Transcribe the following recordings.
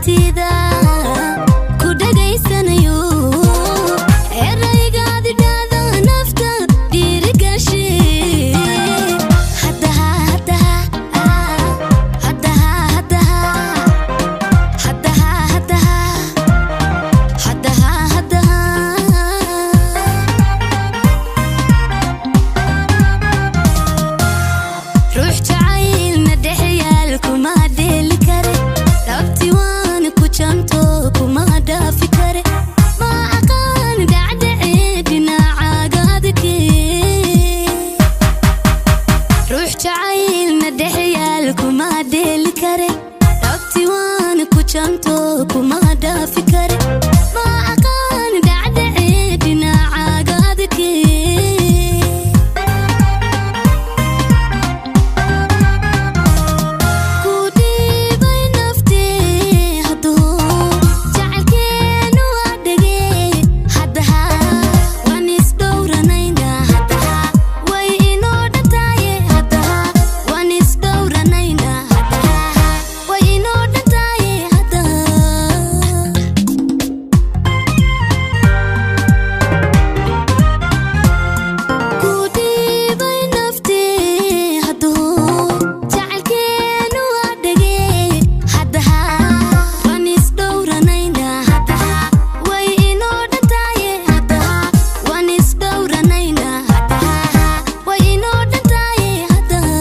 Aragtida ku dhegaysanayo, eraygaadi dhahda nafta dhiirigashi. Haddaha, haddaha, haddaha, haddaha, haddaha, haddaha, haddaha, haddaha. Ruux jacaylna dhexyaal kuma dheeli kare, dhabti waan ku janto kuma dhaafi kare. Ma aqaan dhacdhacee dhinacaaga adkee. Ruux jacaylna dhexyaal kuma dheeli kare, dhabti waan ku janto kuma dhaafi kare. Ma aqaan dhacdhacee dhinacaaga adkee. Ku dhiibay naftee hadduu jacaylkeenu adhagee. Haddaha waan isdhowranaynaa, haddaha way inoo dhantaaye. Haddaha waan isdhowranaynaa, haddaha way inoo dhantaaye, haddaha. Ku dhiibay naftee hadduu jacaylkeenu adhagee. Haddaha waan isdhowranaynaa, haddaha way inoo dhantaaye. Haddaha waan isdhowranaynaa, haddaha way inoo dhantaaye, haddaha,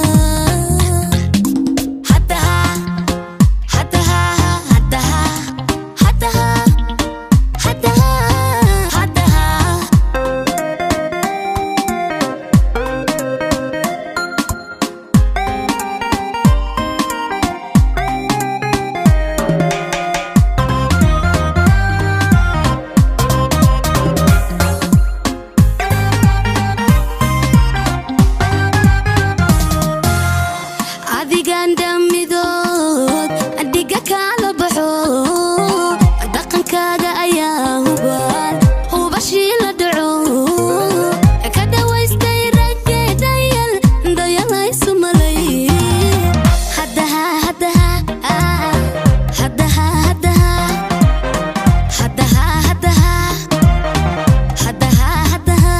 haddaha, haddaha, haddaha, haddaha, haddaha, haddaha. Adigan dhammidood dhiga kala baxo, dhaqankaaga ayaa hubaal hubashii la dhaco. Ka dhawaystay ragge dayal dayalaysu malay. Haddaha, haddaha, haddaha, haddaha, haddaha, haddaha, haddaha, haddaha.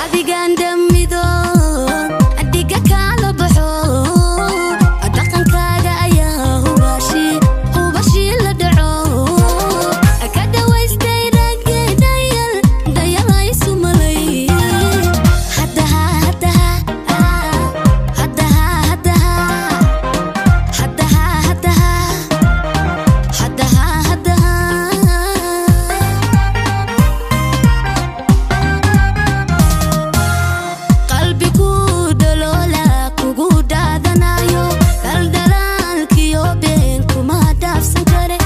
Adigan dhammidood dhiga kala baxo, dhaqankaaga ayaa hubashi hubashii la dhaco. Ka dhawaystay ragge dayal dayalaysu malay. Haddaha, haddaha, haddaha, haddaha, haddaha, haddaha, haddaha, haddaha. Qalbigu dhaloola kugu dhaadanayo, dhaldhalaalkiyo been kuma dhaafsan kare.